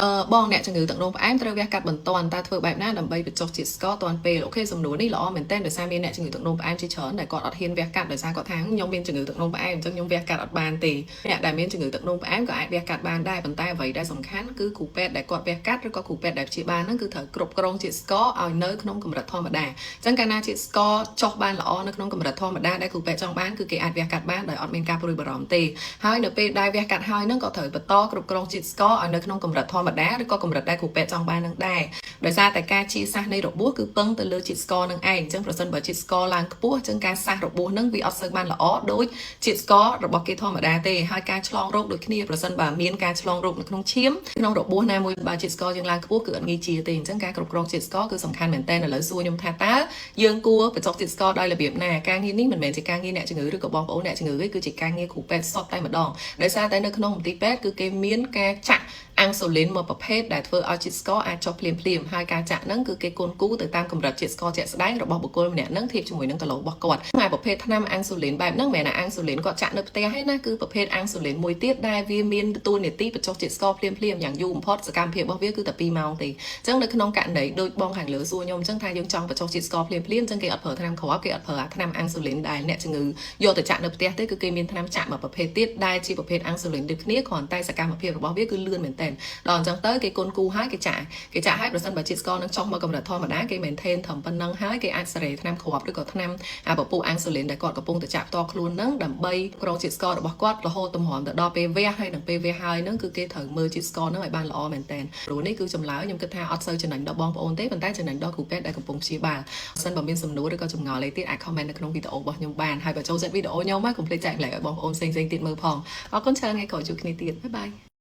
អឺបងអ្នកជំងឺទឹកនោមផ្អែមត្រូវវះកាត់បន្ទាន់តើធ្វើបែបណាដើម្បីបញ្ចុះជាតិស្ករទាន់ពេល OK សំណួរនេះល្អមែនទែនដោយសារមានអ្នកជំងឺទឹកនោមផ្អែមជាច្រើនដែលគាត់អត់ហ៊ានវះកាត់ដោយសារគាត់ថាខ្ញុំមានជំងឺទឹកនោមផ្អែមអញ្ចឹងខ្ញុំវះកាត់អត់បានទេអ្នកដែលមានជំងឺទឹកនោមផ្អែមក៏អាចវះកាត់បានដែរប៉ុន្តែអ្វីដែលសំខាន់គឺគ្រូពេទ្យដែលគាត់វះកាត់ឬក៏គ្រូពេទ្យដែលព្យាបាលហ្នឹងគឺត្រូវគ្រប់គ្រងជាតិស្ករឲ្យនៅក្នុងកម្រិតធម្មតាអញ្ចឹងកាលណាជាតិស្ករចុះបានល្អនៅក្នុងកម្រិតធម្មតាដែលគ្រូពេទ្យចង់បានគឺគេអាចវះកាត់បានដោយអត់មានការព្រួយបារម្ភទេហើយនៅពេលដែលវះកាត់ហើយហ្នឹងក៏ត្រូវបន្តគ្រប់គ្រងជាតិស្ករឲ្យនៅក្នុងកម្រិតធម្មតាឬក៏កម្រិតដែលគ្រូពេទ្យចង់បាននឹងដែរដោយសារតែការជាសះនៃរបួសគឺពឹងទៅលើជាតិស្ករនឹងឯងអញ្ចឹងប្រសិនបើជាតិស្ករឡើងខ្ពស់អញ្ចឹងការសះរបួសនឹងវាអត់សូវបានល្អដូចជាតិស្កររបស់គេធម្មតាទេហើយការឆ្លងរោគដូចគ្នាប្រសិនបើមានការឆ្លងរោគនៅក្នុងឈាមក្នុងរបួសណាមួយបើជាតិស្ករយើងឡើងខ្ពស់គឺអត់ងាយជាទេអញ្ចឹងការគ្រប់គ្រងជាតិស្ករគឺសំខាន់មែនតើឥឡូវសួរខ្ញុំថាតើយើងគួរបញ្ចុះជាតិស្ករដោយរបៀបណាការងារនេះមិនមែនជាការងារអ្នកជំងឺឬក៏បងប្អូនអ្នកជំងឺទេគឺជាការងារគ្រូពេទ្យសុទ្ធតែម្ដងដោយសារតែនៅក្នុងមន្ទីរពេទ្យគឺគេមានការចាក់អាំងស៊ូលីនមួយប្រភេទដែលធ្វើឲ្យជាតិស្ករអាចចុះភ្លាមភ្លាមហើយការចាក់ហ្នឹងគឺគេគុណគូទៅតាមកម្រិតជាតិស្ករជាក់ស្ដែងរបស់បុគ្គលម្នាក់ហ្នឹងធៀបជាមួយនឹងគីឡូរបស់គាត់ហើយប្រភេទថ្នាំអាំងស៊ូលីនបែបហ្នឹងមិនមែនអាំងស៊ូលីនគាត់ចាក់នៅផ្ទះទេណាគឺប្រភេទអាំងស៊ូលីនមួយទៀតដែលវាមានតួនាទីបញ្ចុះជាតិស្ករភ្លាមភ្លាមយ៉ាងយូរបំផុតសកម្មភាពរបស់វាគឺតែ2ម៉ោងទេអញ្ចឹងនៅក្នុងករណីដូចបងខាងលើសួរខ្ញុំអញ្ចឹងថាយើងចង់បញ្ចុះជាតិស្ករភ្លាមភ្លាមអញ្ចឹងគេអត់ប្រើថ្នាំគ្រាប់គេអត់ប្រើអាថ្នាំអាំងស៊ូលីនដែលអ្នកជំងឺយកទៅចាក់នៅផ្ទះទេគឺគេមានថ្នាំចាក់មួយប្រភេទទៀតដែលជាប្រភេទអាំងស៊ូលីនដូចគ្នាគ្រាន់តែសកម្មភាពរបស់វាគឺលឿនមែនទែនដល់អញ្ចឹងទៅគេគុណគូហើយគេចាក់គេចាក់ហើយប្រសិនបើជាតិស្ករនឹងចុះមកកម្រិតធម្មតាគេ maintain ត្រឹមប៉ុណ្ណឹងហើយគេអាចសេរីថ្នាំគ្រាប់ឬក៏ថ្នាំអាពពួកអាំងស៊ូលីនដែលគាត់កំពុងតែចាក់ផ្ទាល់ខ្លួននឹងដើម្បីក្រងជាតិស្កររបស់គាត់រហូតតម្រាំទៅដល់ពេលវះហើយនឹងពេលវះហើយនឹងគឺគេត្រូវមើលជាតិស្ករនឹងឲ្យបានល្អមែនទែនព្រោះនេះគឺចម្លើយខ្ញុំគិតថាអត់សូវចំណេញដល់បងប្អូនទេប៉ុន្តែចំណេញដល់គ្រូពេទ្យដែលកំពុងព្យាបាលបើសិនបើមានសំណួរឬក៏ចម្ងល់អីទៀតអាច comment នៅក្នុងវីដេអូរបស់ខ្ញុំបានហើយបើចូលចិត្តវីដេអូខ្ញុំមកកុំភ្លេចចែករំលែកឲ្យបងប្អូនផ្សេងៗទៀតមើលផងអរគុណច្រើនថ្ងៃក្រោយជួបគ្នាទៀត bye bye.